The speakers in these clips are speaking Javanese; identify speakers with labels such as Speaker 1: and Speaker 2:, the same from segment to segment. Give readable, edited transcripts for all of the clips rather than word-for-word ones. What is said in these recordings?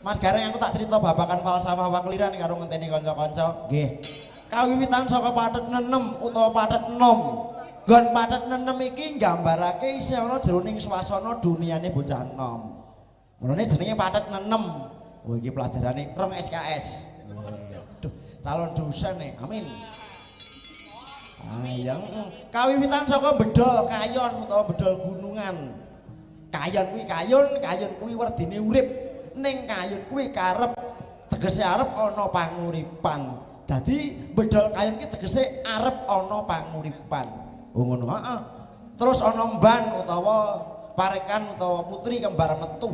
Speaker 1: Mas Gareng aku tak cerita babakan falsafah pakeliran karo ngenteni kanca-kanca. Nggih. Kawiwitan saka pathet nenem utawa pathet enom. Nggon pathet nenem iki nggambarake isih ana jroning swasana duniane bocah enom. Mulane jenenge pathet nenem. Oh iki pelajarane rong SKS. Duh, calon dosen e. Amin. Ayang kawiwitan saka bedol kayon utawa bedol gunungan. Kayon kuwi kayun, kayun kuwi werdine urip. Ning kayun kuwi karep tegese arep ana panguripan. Dadi bedol kayun ki tegese arep ana panguripan. Oh ngono, heeh. Terus ana mban utawa parekan utawa putri kembar metu.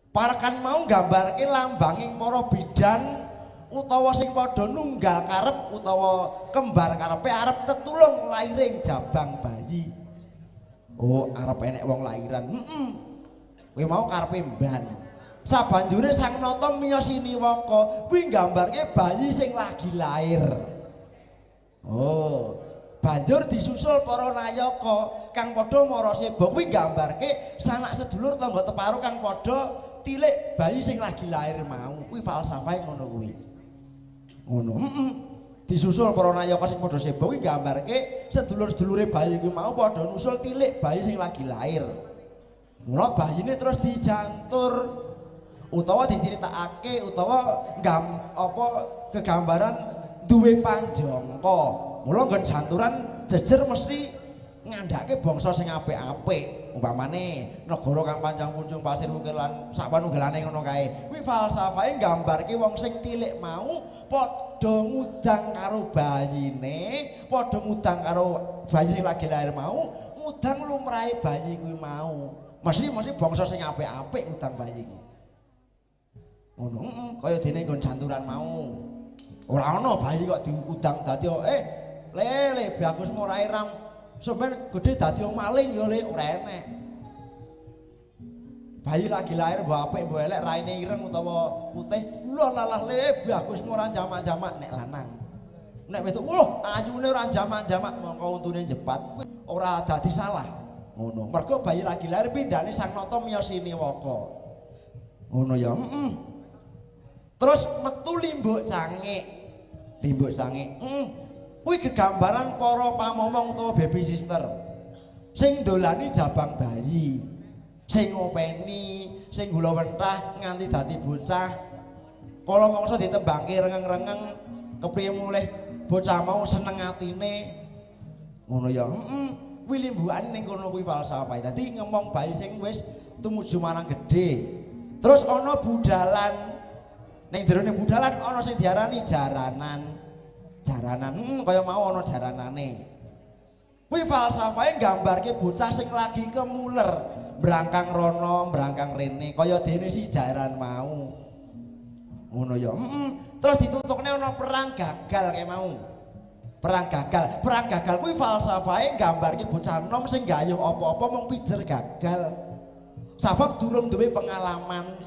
Speaker 1: Parekan mau nggambarke lambanging para bidan utawa sing padha nunggal karep utawa kembar karepe arep tetulung lairing jabang bayi. Oh, arep enek wong lairan. Heeh. Kuwi mau karepe mban. Sabanjure Sang Nata miyos Siniwaka kuwi nggambarke bayi sing lagi lair. Oh, banjur disusul para nayaka kang padha mara seba kuwi nggambarke sanak sedulur tangga teparo kang padha tilik bayi sing lagi lair mau. Kuwi falsafahe ngono kuwi. Ngono. Heeh. Disusul para nayaka sing padha seba kuwi nggambarke sedulur-sedulure bayi kuwi mau padha nusul tilik bayi sing lagi lair. Mula bayine terus dijantur utawa diceritakake utawa apa kegambaran duwe panjangka. Mula nggon janturan jejer mesti ngandhake bangsa sing apik-apik. Umpamane negara kang panjang punjung pasir wukir lan sak panunggalane ngono kae. Kuwi falsafahe nggambarke wong sing tilik mau padha ngudang karo bayine, padha ngudang karo bayi sing lagi lahir mau, ngudang lumrahe bayi kuwi mau. Mesti bangsa sing apik-apik ngudang bayi iki. Ngono, heeh, kaya dene nggon janturan mau. Ora ana bayi kok diudang dadi lele bagus ora ram. Sampeyan gedhe dadi wong maling ya le, ora enek. Bayi lagi lahir mbok apik mbok elek raine ireng utawa putih, lho lalah le bagus ora jamak-jamak nek lanang. Nek wedok, wah ayune ora jamak-jamak mongko untune jepat ora dadi salah. Ngono. Mergo bayi lagi lahir pindhane Sang Nata miyos Siniwaka. Ngono ya, heeh. Terus metu limbuk cangik. Limbuk cangik. Kuwi gegambaran para pamomong utawa baby sister sing ndolani jabang bayi, sing ngopeni, sing gula wentah nganti dadi bocah. Kala mangsa ditembangke rengeng-rengeng kepriye mulih bocah mau seneng atine. Ngono ya, heeh. Kuwi limbukan ning kono kuwi falsafah. Dadi ngemong bayi sing wis tumuju marang gedhe. Terus ana budalan. Ning jerone budalan ana sing diarani jaranan. Jaranan, kaya mau ana jaranane. Kuwi falsafahe nggambarke bocah sing lagi kemuler, brangkang rono, brangkang rene, kaya dene si jaran mau. Ngono ya, heeh. Terus ditutukne ana perang gagal kaya mau. Perang gagal, perang gagal kuwi falsafahe nggambarke bocah enom sing gayuh apa-apa mung pijer gagal. Sabab durung duwe pengalaman.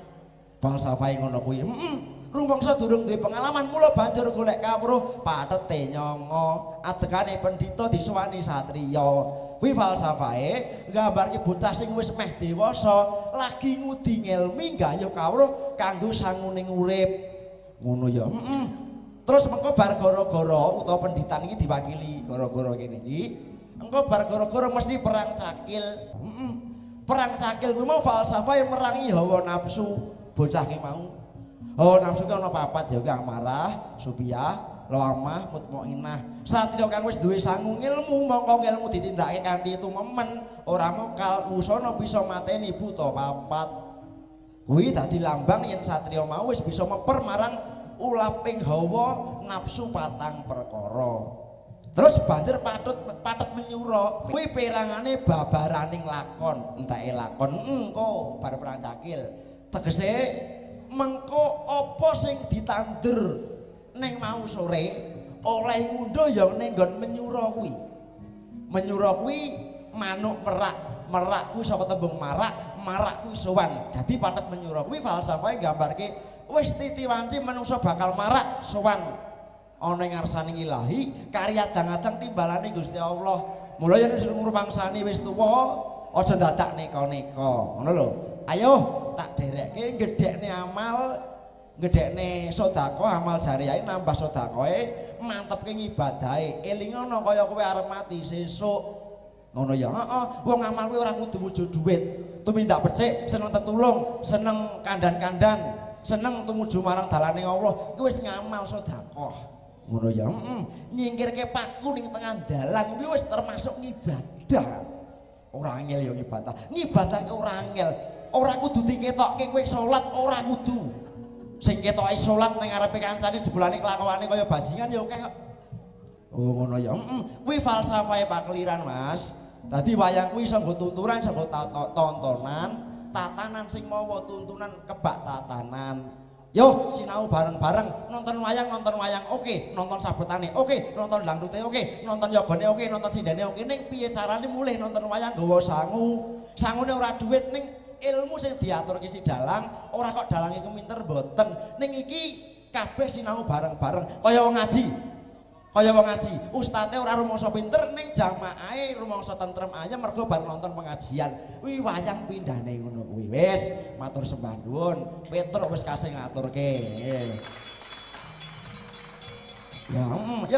Speaker 1: Falsafahe ngono kuwi. Heeh. Rumangsa durung duwe pengalaman mula banjur golek kawruh patete nyanga adegane pendhita disuwani satriya. Kuwi falsafahe nggambarke bocah sing wis meh dewasa lagi ngudi ngelmi gayuh kawruh kanggo sangune urip. Ngono ya, heeh. Terus mengko bar gara-gara utawa pendhitan iki diwakili gara-gara kene iki, engko bar gara-gara mesti perang cakil. Heeh. Perang cakil kuwi mau falsafahe merangi hawa nafsu bocah ki mau. Oh nafsu ki ana papat ya, amarah, supiah, lawamah, mutmainah. Satria kang wis duwe sangu ngilmu, mongko ngilmu ditindakake kanthi tumemen, ora mokal, wusana bisa mateni buta papat. Kuwi dadi lambang yen satria mau wis bisa meper marang ulaping hawa nafsu patang perkara. Terus banjur patut menyura. Kuwi perangane babaraning lakon, enteke lakon engko bar perang cakil. Tegese mengko apa sing ditandur ning mau sore oleh ngundhuh ya ning nggon menyura kuwi. Menyura kuwi manuk merak, merak kuwi saka tembung marak, marak kuwi sowan. Dadi pathet menyura kuwi falsafahe nggambarke wis titi wanci manungsa bakal marak sowan ana ing ngarsane Ilahi, karya adang-adang timbalane Gusti Allah. Mula yen wis ngrumangsani wis tuwa aja dadak neka-neka. Ngono lho. Ayo tak derekke gedhekne amal Gedhekne sedekah amal jariah nambah sedekahe, mantepke ngibadahe. Elingono kaya kowe arep mati sesuk. Ngono ya. Heeh, wong amal kuwi ora kudu wujud duit. Tumindak becik, seneng tetulung, seneng kandan-kandan, seneng tumuju marang dalane Allah, kuwi wis ngamal sedekah. Ngono ya. Heeh. Nyingkirke paku ning tengah dalan kuwi wis termasuk ngibadah. Ora angel ya ngibadah. Ngibadah ki ora angel. Ora kudu diketokke kowe salat, ora kudu. Sing ketoke salat ning ngarepe kancane jebulane kelakuane kaya bajingan ya akeh kok. Oh ngono ya. Heeh. Kuwi falsafahe pakeliran, Mas. Dadi wayang kuwi iso nggo tuntunan, iso nggo tontonan, tatanan sing mawa tuntunan kebak tatanan. Yo sinau bareng-bareng, nonton wayang oke, nonton sabetane oke, nonton dangdute oke, nonton yogane oke, nonton sindene oke. Ning piye carane mulih nonton wayang nggawa sangu? Sangune ora duit ning ilmu sing diaturke si dalang, ora kok dalange keminter mboten. Ning iki kabeh sinau bareng-bareng kaya wong ngaji. Kaya wong ngaji, ustate ora rumangsa pinter ning jamaahe rumangsa tentrem ayem mergo bar nonton pengajian. Kuwi wayang pindhane ngono kuwi. Wis, matur sembah nuwun. Petruk wis kasih ngaturke. Ya, ya.